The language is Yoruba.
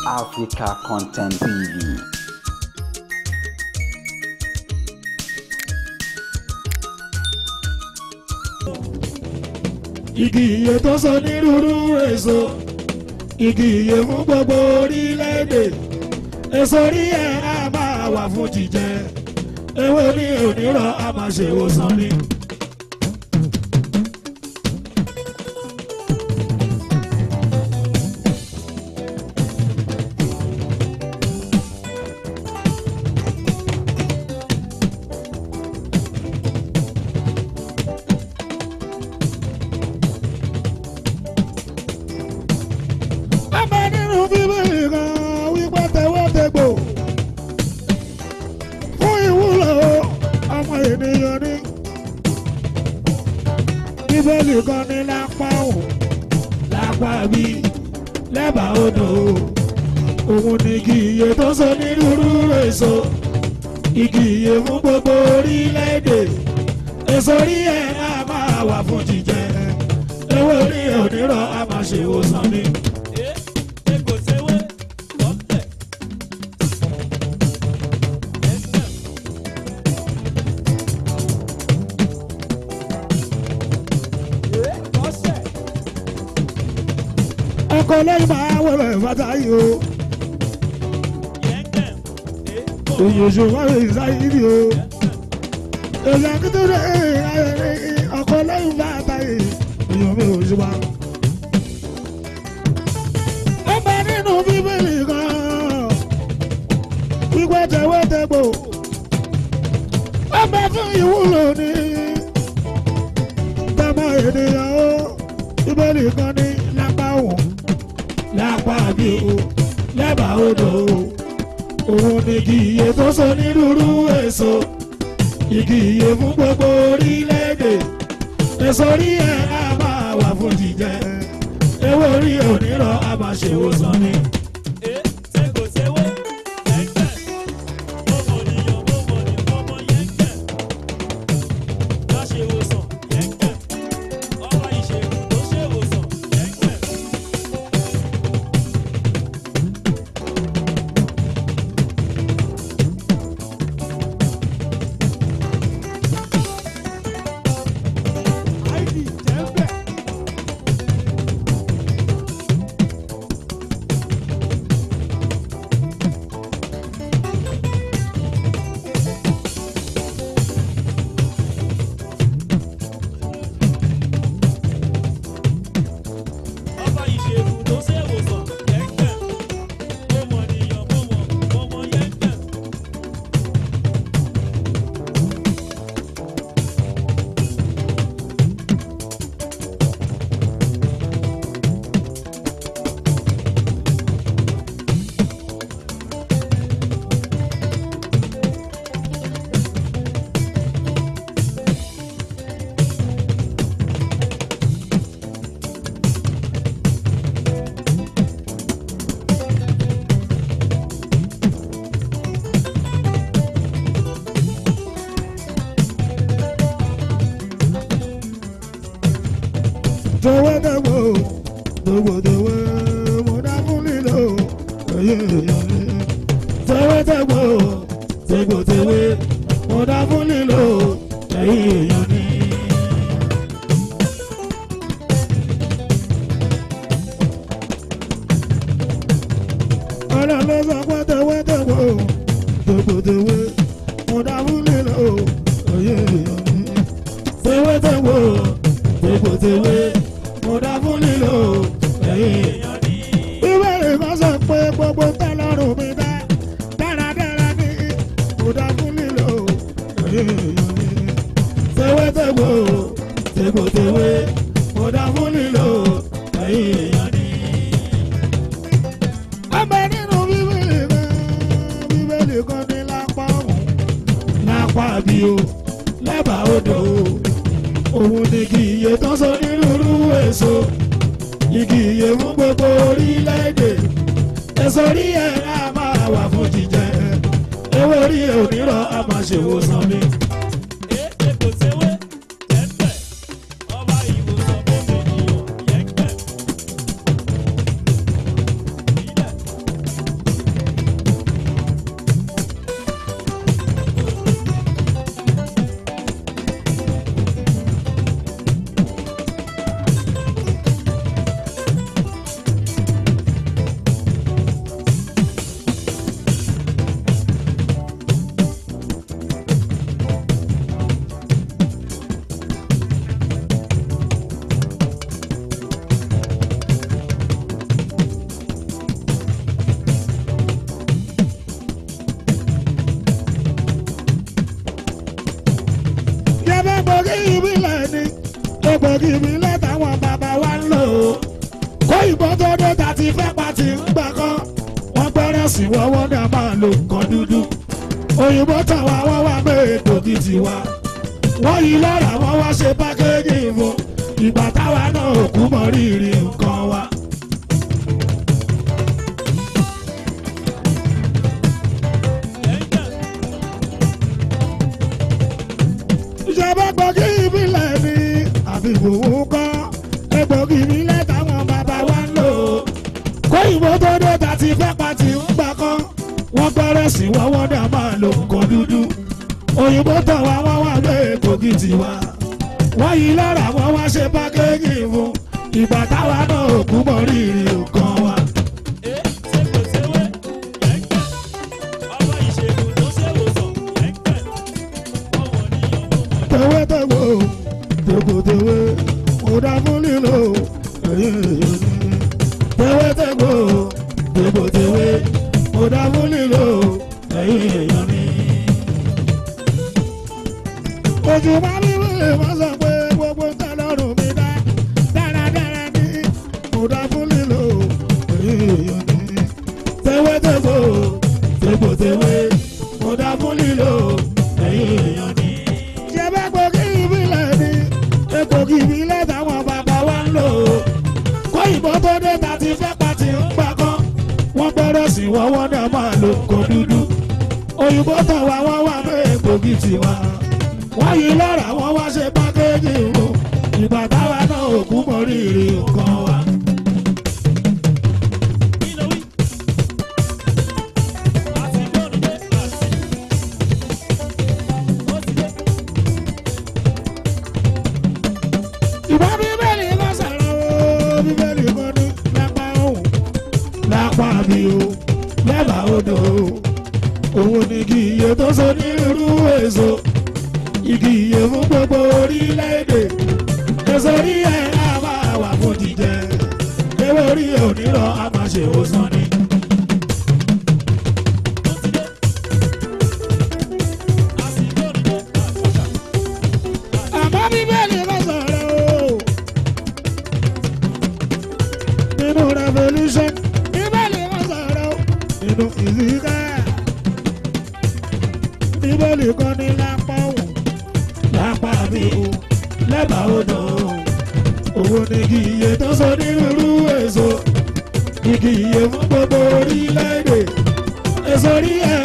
Africa Content TV. Igi ìyè tó so nírúurú èso, igi ìyè fún gbogbo orílẹ̀-èdè. Èso orí ẹ̀ á máa wà fún jíjẹ, ewé ní onírọ̀ á máa ṣe ìwòsàn ni. Bàbá nínú Bíbélì kan wípé tẹwọ́tẹgbò fún ìwúlò ọmọ ènìyàn ni. Bíbélì kan ní lápá òun, lápá bí, lẹ́bàá odò. Òun ni igi ìyè tó so nírúurú èso, igi ìyè fún gbogbo orílẹ̀-èdè. Èso orí ẹ̀ á máa wà fún jíjẹ, ewé orí ẹ̀ onírọ̀ á máa ṣe ìwòsàn ni. Ọkọ lẹ́yìn máa wọlé fata yìí o. Òyìnbó wà lè sáyé ni o. Èyí akíndúró ọkọ lẹ́yìn fata yìí. Èyàn mi ò ṣùgbọ́n. Ó bẹ nínú Bíbélì kan. Wípé tẹwọ́tẹgbò. Ó bẹ fún ìwúlò ní. Tọmọ ènìyàn o. Bíbélì kan ní lápá òun, lápá bí o, lẹ́bàá odò o. Òun ni igi ìyè tó so nírúurú èso, igi ìyè fún gbogbo orílẹ̀-èdè. Èso orí ẹ̀ á máa wà fún jíjẹ, ewé orí ẹ̀ onírọ̀ á máa ṣe ìwòsàn ni. Tọwọ́tẹ̀wò tọwọ́tẹ̀wò mo dá fún lílo ẹ̀yẹ èèyàn mi. Tọwọ́tẹ̀wò tẹ̀gbọ̀tẹ̀wé mo dá fún lílo ẹ̀yẹ èèyàn mi. Ọlọ́run ló sọ pé tọwọ́tẹ̀wò tẹ̀gbọ̀tẹ̀wé mo dá fún lílo ẹ̀yẹ èèyàn mi. Tọwọ́tẹ̀wò tẹ̀gbọ̀tẹ̀wé mo dá fún lílo ẹ̀yìn èèyàn ní. Bíbélì kan sọ pé gbogbo tọ́lọ́run mi dá dáradára ní mo dá fún lílo ẹ̀yìn èèyàn ní. Tewétewé tegbòtewé mo dá fún lílo ẹ̀yìn èèyàn ní. Ọbẹ̀ nínú Bíbélì kan, Bíbélì kan ní lápá òun, lápá bí o, lẹ́bàá odò o. Òun ni igi ìyè tó so nírúurú èso, igi ìyè fún gbogbo orílẹ̀-èdè. Èso orí ẹ̀ á máa wà fún jíjẹ, ewé orí ẹ̀ onírọ̀ á máa ṣe ìwòsàn ni. ìbílẹ̀ táwọn bàbá wa ń lò ó. Kó ìbọn tó dé ta ti fẹ́ pa ti ń gbà kan. Wọ́n gbẹ́rẹ́ sí wọ́wọ́ ní a máa lo nǹkan dúdú. Òyìnbó tàwa wọ́n wá gbé egbògi tiwa. Wọ́n yí lọ́ra wọ́n wá ṣe pákéjì fún. Ìgbà táwa náà ò kú mọ rírì nǹkan wa. Ìjọba gbòógì ìbílẹ̀ ni àbí ìwòwò kọ́. Egbògi ìbílẹ̀ táwọn bàbá wa ń lò. Kó ìbò tó dé ta ti fẹ́ pa ti ń gbà kan. Wọ́n gbẹ́rẹ́ sí wọ́wọ́ ní a máa lo nǹkan dúdú. Òyìnbó tàn wá wọ́n wá gbé egbògi tiwa. Wọ́n yí lára wọ́n wá ṣe pákéjì fún. Ìgbà táwa náà ò kú mọ rírì nǹkan wa. Tewétewé o, tòkòtèwé, mo dá fún lílo ẹ̀yìn èyí ni. Tewétewé o, tòkòtèwé, mo dá fún lílo ẹ̀yìn èyí ni. Ojú bá mi wílé wọ́n sọ pé gbogbo ń tẹ́ lọ́rùn mi dá dáradára ní. Mo dá fún lílo ẹ̀yìn èyí ni. Tewétewé o, tòkòtèwé, mo dá fún lílo ẹ̀yìn èyí ni. Egbògi ìbílẹ̀ ni egbògi ìbílẹ̀ táwọn bàbá wa ń lò ó. Kó ìbọn tó dé ta ti fẹ́ pa ti ń gbà kan. Wọ́n gbọ́dọ̀ sí wọ́wọ́ náà máa lo nǹkan dúdú. Òyìnbó tàn wá wọ́n wá mú egbògi tiwa. Wọ́n yí lọ́ra wọ́n wá ṣe pákéjì o. Ìgbà táwa náà ò kú mọ rírì nǹkan wa. Ìbá bíbélì lọ sọ̀rọ̀ o, bíbélì kan ní lápá òun, lápá mi o, lẹ́bàá odò o. Òun ni igi ìyè tó so ní irú èso, igi ìyè fún gbogbo orílẹ̀-èdè. Èso orí ẹ̀ á máa wà fún jíjẹ, ewé orí ẹ̀ ò ní rọ, á máa ṣe òsàn ni. Àmọ́ bíbélì lọ sọ̀rọ̀ o. Nínú revolution, bíbélì kan sọ̀rọ̀ o. Nínú ìsìnká, bíbélì kan ní lápá òun, lápá mi o, lẹ́bàá odò o. Òun ni igi ìyè tó so nírúurú èso, igi ìyè fún gbogbo orílẹ̀-èdè. Èso orí ẹ̀